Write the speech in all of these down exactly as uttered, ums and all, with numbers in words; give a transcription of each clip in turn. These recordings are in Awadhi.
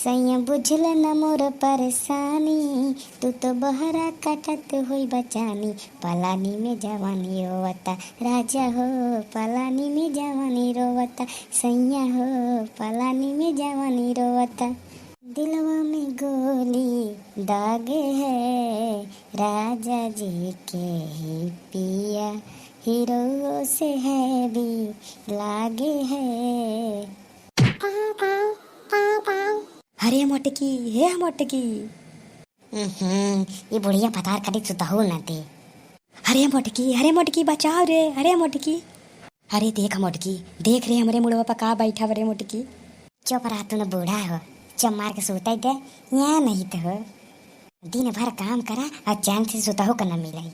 सैया बुझल न मोर परेशानी, तू तो बहरा काटत होई बचानी। पलानी में जवानी रोवता, राजा हो, पलानी में जवानी रोवता, सैया हो, पलानी में जवानी रोवता। दिलवा में गोली दागे है, राजा जी के ही पिया, हीरो से है भी लागे है। अरे मोटकी, हे मोटकी। हम्म, ई बुढ़िया भतार काटी सुतहु न दे। अरे मोटकी, अरे मोटकी, बचाओ रे, अरे मोटकी। अरे देख मोटकी, देख रे हमरे मुड़वा पर का बैठा बा रे मोटकी। चुप रह, तू न बूढ़ा हो, चमार के सुतै दे, यहाँ नहीं तो हो। दिन भर काम करा और चैन से सुतहु क न मिलाई।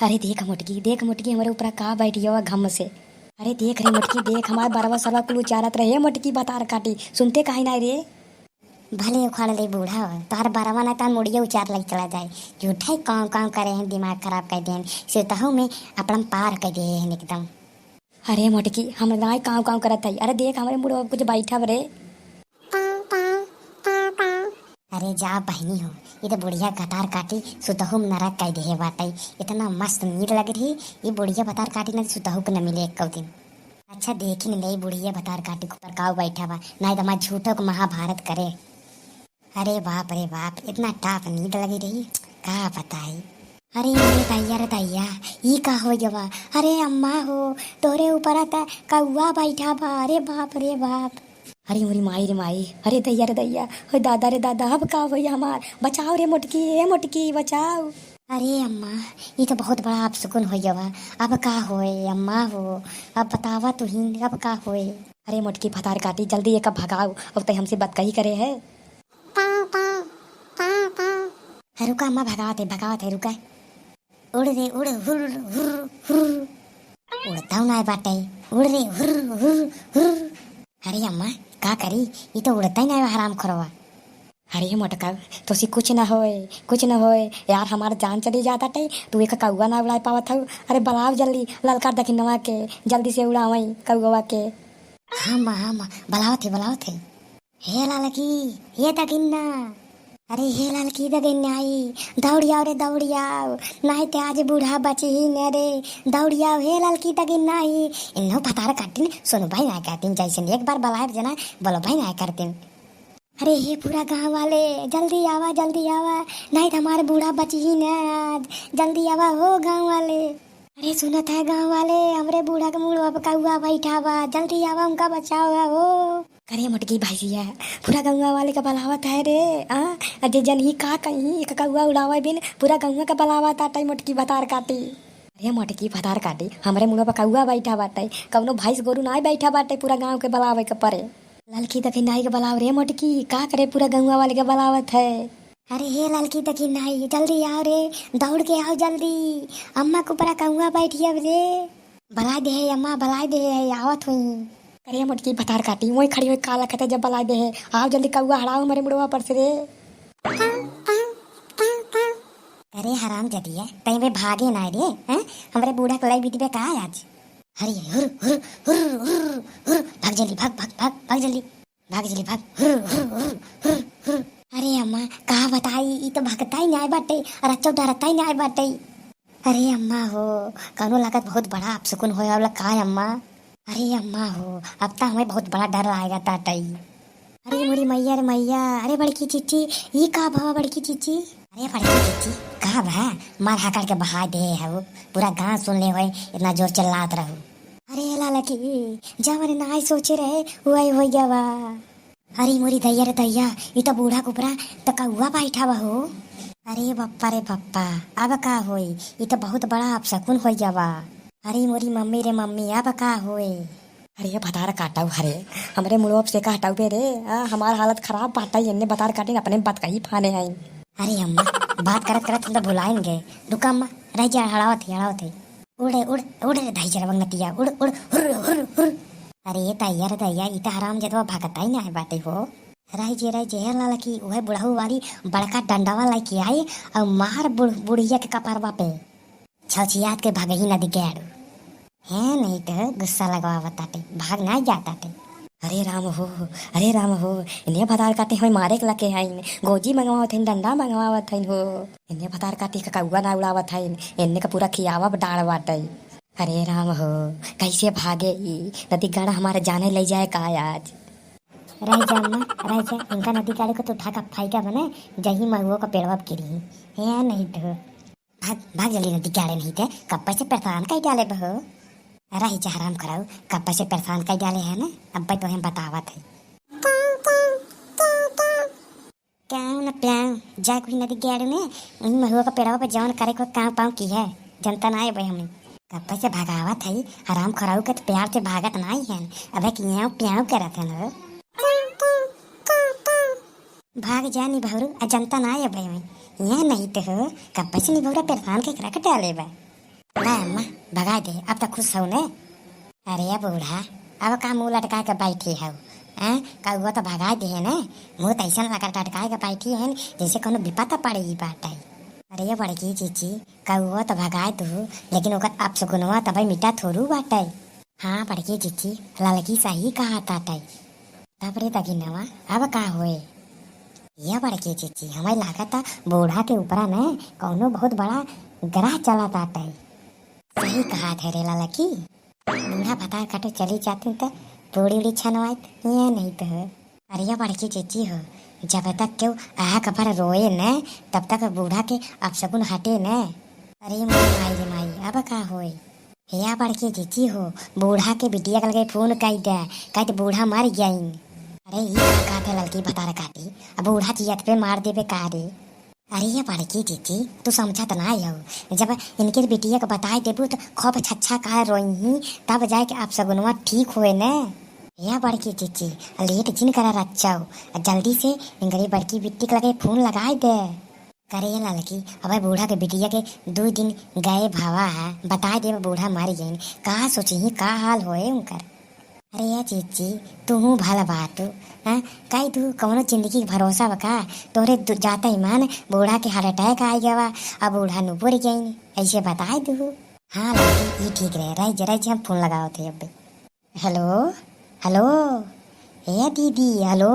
अरे देख मोटकी, देख मोटकी, हमरे ऊपर का बैठ गया घम से। अरे देख रे मोटकी, देख हमार बरवा सरवा कुल उचारत रहे, मोटकी भतार काटी, सुनते काहे ना रे? भले उखाड़ ले बूढ़ा, तोहर बरवा ना तोहर मुड़िया उचार लग चला जाए। झूठा ही काँव काँव करे हैं, दिमाग खराब कर दे हैं, सुतहु में अपना पार कर दे हैं एकदम। अरे मोटकी, हम नाय काँव काँव करत हई। अरे देख हमरे मुड़वा कुछ बैठा बा रे। अरे जा बहिनी हो, ई तो बुढ़िया गतार काटी सुतहु में नरक कर देहे बाटई। इतना मस्त नींद लग रही, ई बुढ़िया भतार काटी ना सुतहु के न मिले एको दिन। अच्छा देखी न ले बुढ़िया भतार काटी के ऊपर काऊ बैठा बा, नाय तो हमार झूठो के महाभारत करे। अरे बाप रे बाप, इतना टाप नींद लगी रही, का बताई। अरे रे दैया रे दैया, ई का हो गवा? अरे अम्मा हो, तोरे ऊपर त कौआ बैठा बा। अरे बाप रे बाप। अरे मोरी माई रे माई, अरे दैया रे दैया, हो दादा रे दादा, अब का होई हमार? बचाओ रे मोटकी, ए मोटकी बचाओ। अरे अम्मा, ई तो बहुत बड़ा अपसुकुन हो गवा। अब का होए अम्मा हो, अब बतावा तुहिन, अब का होए? अरे मोटकी भतार काटी, जल्दी एका भगाओ, अब तै हमसे बतकही करे है। रुका अम्मा, भगावत है, भगावत है, रुका। उड़ रे उड़, हुर हुर हुर। उड़तौ नाय बाटै, उड़ रे हुर हुर हुर। अरे अम्मा, का करी, ई तो उड़तै नाय बा हराम खोरवा। अरे मोटका, तोसे कुछ न होए, कुछ न होए यार, हमार जान चली जात बाटै, तू एक कौआ ना उड़ाए पावत हऊ। अरे बलाव जल्दी ललका दखिनवा के, जल्दी से उड़ावई कौआ के। हाँ माँ, हाँ माँ, बलावत है, बलावत है। हे ललकी, हे दगिन्ना। अरे हे ललकी दगिन्नाई, दौड़ियाओ रे दौड़ियाओ, नाहीं ते आज बूढ़ा बचिही न रे। दौड़ियाओ हे ललकी दगिन्नाई। इन्हों भतार काटिन सुनबई नाहीं करतिन, जैसे एक बार बलायब जना बोलबई नाहीं करतिन। अरे हे पूरा गाँव वाले, जल्दी आवा, जल्दी आवा, नाहीं ते हमार बूढ़ा बचिही न आज। जल्दी आवा हो गाँव वाले। अरे सुनत है गाँव वाले, हमरे बूढ़ा के मुड़वा पे कौआ बैठा बा, जल्दी आवा, उनका बचावा हो। करे मोटकी भैंसिया, पूरा गौवा वाले का बलावत है रे, आ? आ जे जनही का कहीं, एक कौआ उड़ावे बिन, पूरा गौवा का बलावत आटै मोटकी भतार काटी। अरे मोटकी भतार काटी, हमरे मुड़वा पर कौआ बैठा बाटै, कौनो भैंस गोरू नाहीं बैठा बाटै, पूरा गाँव के बलावे के परे। ललकी दखिनाई के बलाव रे मोटकी, का करे पूरा गौवा वाले के बलावत है। अरे हे ललकी दखिनाई, जल्दी आओ रे, दौड़ के आओ जल्दी, अम्मा के ऊपरा कौआ बैठी अब रे। बलाय देहे अम्मा, बलाय देहे, आवत हुई। अरे मोटकी भतार काटी, वहीं खड़ी हुई काला खते जब बलाय देहे, आओ जल्दी कौआ हड़ाओ हमरे मुड़वा पर से रे। अरे हराम जदिया, तैं बे भागे ना रे, हैं? हमरे बूढ़ा के लाई बीतबे का आज? अरे हुर हुर हुर हुर हुर, भाग जल्दी, भाग भाग भाग भाग जल्दी, भाग जल्दी भाग, हुर हुर हुर हुर हुर। अरे अम्मा, का बताई, ई तो भगतै नाहीं बाटै, अउर अच्छो डरतै नाहीं बाटै। अरे अम्मा हो, कौनो लागत बहुत बड़ा अपसुकुन होए वाला का अम्मा? अरे अम्मा हो, अब तो हमें बहुत बड़ा डर लागत बाटै। अरे मोरी मैया रे मैया, अरे बड़की चिच्ची, ई का भवा बड़की चिच्ची? अरे बड़की चिच्ची, का भा? मार हकड़ के बहाय देहे हऊ, पूरा गाँव सुन ले होए, इतना जोर चिल्लात रहू। अरे ललकी, जवन नाहीं सोचे रहे, वही होइ गवा। अरे मोरी दैया रे दैया, ई तो बूढ़ा के ऊपरा तो कौआ बैठा बा हो। अरे बप्पा रे बप्पा, अब का होई? ई तो बहुत बड़ा अपसकुन होइ गवा। अरे मोरी मम्मी रे मम्मी, अब का होई? अरे भतार काटऊ, अरे हमरे मुड़वा से का हटाऊ बे रे, आ, हमार हालत खराब बाटै, एन्ने भतार काटिन अपने बतकही फाने आई। अरे अम्मा, बात करत करत हम तो भुलाइन गए। रुका अम्मा, रह जा, हड़ावत ही, हड़ावत ही। उड़े उड़, उड़ रे धाई चरवा नतिया, उड़ उड़, हुर हुर हुर। अरे दैया रे दैया, ई त हराम जदवा भगतै नाहीं बाटै हो। रह जे, रह जे, हे ललकी, उहे बुढ़ऊ वाली बड़का डंडवा लइके आई अउर मार बुढ़-, बुढ़िया के कपरवा पे। छौछियात के भगही न दिगाड़ू। हे नहीं तो गुस्सा लगवावत बाटै, भाग नाहीं जात बाटै। अरे राम हो, अरे राम हो, इन्हें भतार काटे हमें मारे के लगे हइन, गोजी मंगवावत हइन, डंडा मंगवावत हइन हो। इन्हें भतार काटे का कौआ ना उड़ावत हइन, इन्हें का पूरा खियावा डाल बाटे। अरे राम हो, कैसे भागे ई? नदी गाड़ा हमारे जाने ले जाए का आज? रह जा अम्मा, रह जा, इनका नदी गाड़े को तो उठा के फेंका बने, जही महुआ का पेड़वा पे गिरी। हे नहीं तो। भाग, भाग जल्दी नदी गाड़े नहीं ते, कब्बे से परेशान कई डाले बहो। रही जा हराम कराऊ, कब्बे से परेशान कई डाले है ना, अब्बे तो हम बतावत है। काऊ न प्याऊ, जा कोई नदी गाड़े ने, उन्हीं महुआ का पेड़वा पे जवन करे को काऊ पाऊ की है, जनता ना आए बे हमें। कब्बे से भगावत है, हराम कराऊ के तो प्यार से भागत ना ही है, अबे कि याऊ प्याऊ करत है ना। भाग जा निभौरू, आ जनता ना आए बे हमें। यहाँ नहीं तो हो, कब्बे से निभौरा परेशान के करा के डाले बा। ना अम्मा, भगा दे, अब तो खुश हो ने। अरे बूढ़ा, अब का मुंह लटका के बैठी हौ? हैं? कौआ तो भगा दे है ने, मुंह तो ऐसन लगा लटका के बैठी है जैसे कोनो विपत पड़ी बाटे। अरे बड़की जीजी, कौआ तो भगा दू, लेकिन ओकर अपसगुनवा तबे मिटा थोड़ू बाटे। हाँ बड़की जीजी, ललकी सही कहा ताटे। तब रे दगिनवा, अब का होए? या बड़की जीजी, हमें लागत बूढ़ा के ऊपरा ने कौनो बहुत बड़ा ग्रह चला ताटे। सही कहा थे रे ललकी। बूढ़ा भतार काटो चली जाती त पूड़ी उड़ी छनवाइत, ये नहीं तो हो। अरे या बड़की जीजी हो, जब तक केहू आँख भर रोए न, तब तक बूढ़ा के अपसगुन हटे न। अरे मोर माई रे माई, अब का होए? या बड़की जीजी हो, बूढ़ा के बिटिया के लगे फोन कई दे, कह दे बूढ़ा मर गइन। अरे ई का कहत है ललकी भतार काटी, अब बूढ़ा जियत पे मार देबे का रे? अरे या बड़की जीजी, तू समझत ना हो, जब इनके बिटिया के बताए देबू तो खूब छच्छा का रोई, तब जाए के अपसगुनवा ठीक होए न। या बड़की जीजी, लेट जिन करा रच्चाओ, जल्दी से इनकरी बड़की बिट्टी के लगे फोन लगाए दे। करे ललकी, अबे बूढ़ा के बिटिया के दू दिन गए भावा है, बताए देबे बूढ़ा मर गइन, का सोची ही, का हाल होए उनकर। अरे या जीजी, तू हूँ भला बात हो, हाँ? काई तू कौनो जिंदगी के भरोसा बा का? तोरे दु-, जाता ईमान बूढ़ा के हार्ट अटैक आ गवा, अब बूढ़ा नुपुर गइन, ऐसे बताए दू। हाँ ललकी, ई ठीक रहे, रह जे, रह जे, हम फोन लगावत है अबे। हेलो, हेलो, ए दीदी, हेलो।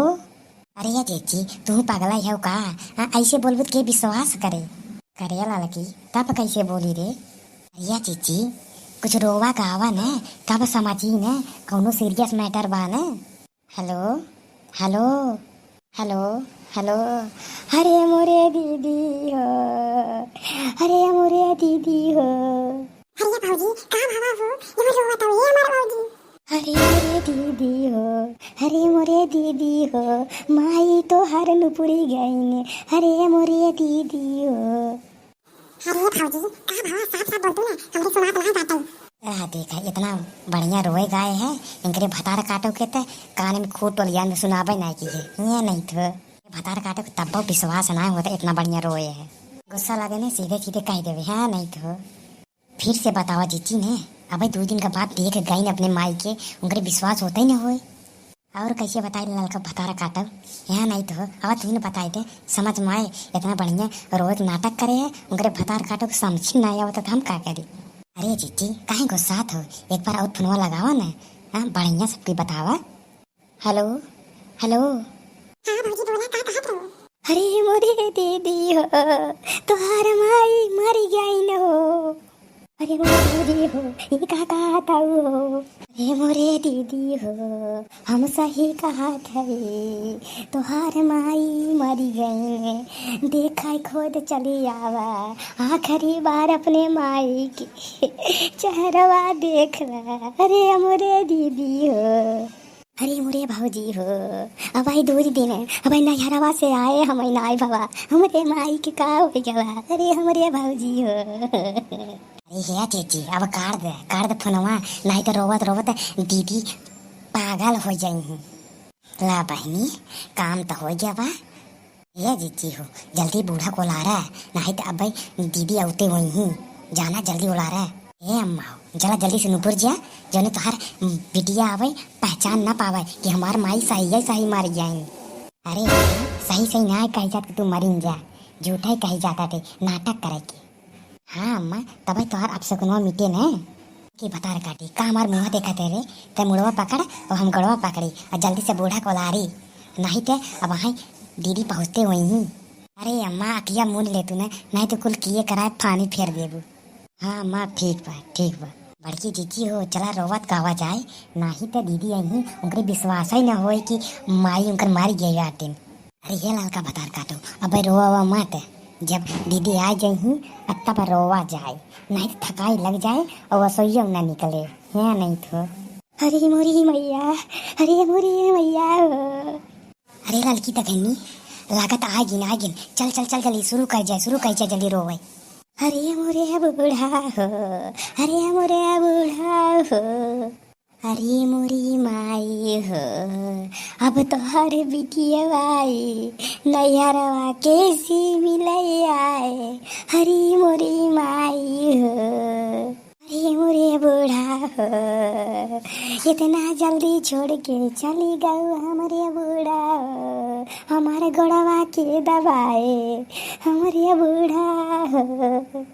अरे या जीजी, तू पगला हो का? हाँ, ऐसे बोलबू त के विश्वास करे? करे ललकी, तब कैसे बोली रे? अरे या जीजी, कुछ रोवा गावा न, तब समझी न, कौनो सीरियस मैटर बा न। हेलो, हेलो, हेलो, हेलो। अरे मोरे दीदी हो, अरे मोरे दीदी हो। अरे भौजी, का भवा हो? ये रोवत हवे, ये हमार भौजी। अरे मोरे दीदी हो, अरे मोरे दीदी हो, माई तोहार नुपुरी गईन, अरे मोरे दीदी हो। अरे भौजी, का भवा? साफ साफ बोल तू ना, हमरे सुनात ना बाटे। आ देखा, इतना बढ़िया रोए गाए है, इनकरे भतार काटो के ते कान में खूब टोलिया में सुनाबे ना की है, ये नहीं तो। भतार काटो के तब्बो विश्वास ना होता, इतना बढ़िया रोए है। गुस्सा लगे ने सीधे सीधे कह देवे, हाँ नहीं तो। फिर से बतावा जीजी ने, अबे दो दिन के बाद देख गई ने अपने माई के, उनकरे विश्वास होता ही ना होए। और कैसे बताई ललका भतार काटो, यहाँ नहीं तो हो, अब तू ही ने बताई दे, समझ में आए, इतना बढ़िया रोज नाटक करे है, उनकरे भतार काटो के समझ ना आवत तो हम का करी? अरे जीजी, काहे गुस्सात हो, एक बार और फोनवा लगावा ना, हाँ, बढ़िया सबकी बतावा। हेलो, हेलो। हाँ भौजी बोला, का कहत हो? अरे मोरे दीदी हो, तोहार माई मरी गई न हो। अरे मोरे दीदी हो, ई का कहत हो? अरे मोरे दीदी हो, हम सही कहत हई, तोहार माई मरी गई। देखा खोद चली आवा, आखिरी बार अपने माई के चेहरवा देख ला। अरे मोरे दीदी हो। अरे मोरे भौजी हो, अब आई दूरी दिन, अब आई नैहरवा से आए हम आई नाई बाबा, हमरे माई के का हो गवा? अरे हमरे भौजी हो। अरे हे जीजी, अब काट दे, काट दे फोनवा, नहीं तो रोवत रोवत दीदी पागल हो जाई हैं। ला बहनी, काम तो हो गवा। ए जीजी हो, जल्दी बूढ़ा को उलारा, नहीं तो अबे दीदी औते होई ही। जाना जल्दी उलारा। ए अम्मा हो, जला जल्दी से नुपुर जा, जौने तोहार बिटिया आवे, पहचान ना पावे कि हमार माई सही है, सही मार जाए। अरे अम्मा, सही सही ना कही जात कि तू मरिन जा, झूठा ही कही जाता थे, नाटक करे के। हाँ अम्मा, तबे तोहार अपसगुनवा मिटे न। कि भतार काटी, का हमार मुँह देखत है रे? ते मुड़वा पकड़ और हम गड़वा पकड़ी और जल्दी से बूढ़ा कोलारी, नहीं ते अब वहाँ दीदी पहुँचते हुई ही। अरे अम्मा, अखिया मून ले तू ना, नहीं तो कुल किए कराए पानी फेर देबू। हाँ अम्मा, ठीक बा, ठीक बा। बड़की जीजी हो, चला रोवत गावा जाए, नाही ते दीदी अइहीं, उनकरे विश्वास ही न होए कि माई उनकर मारी गई आटिन। अरे ये ललका भतार काटो, अबे रोवा वा मत, जब दीदी आ जइहीं, तब रोवा जाए, नहीं तो थकाई लग जाए और वसोइयो न निकले, है नहीं तो। अरे मोरी मैया, अरे मोरी मैया हो। अरे ललकी तगन्नी, लागत आ गिन, आ गिन। चल, चल, चल, जल्दी शुरू कर जाए, शुरू कर जाए, जल्दी रोवे। अरे मोरे बूढ़ा हो, अरे मोरे बूढ़ा हो, अरे मोरी माई हो, अब तोहर बिटिया बाई, नैहरवा कैसी मिले आए, अरे मोरी माई हो। अरे मोरे बूढ़ा हो, इतना जल्दी छोड़ के चली गऊ हमरे बूढ़ा हो, हमारे गोड़वा के दबाए हमरे बूढ़ा हो।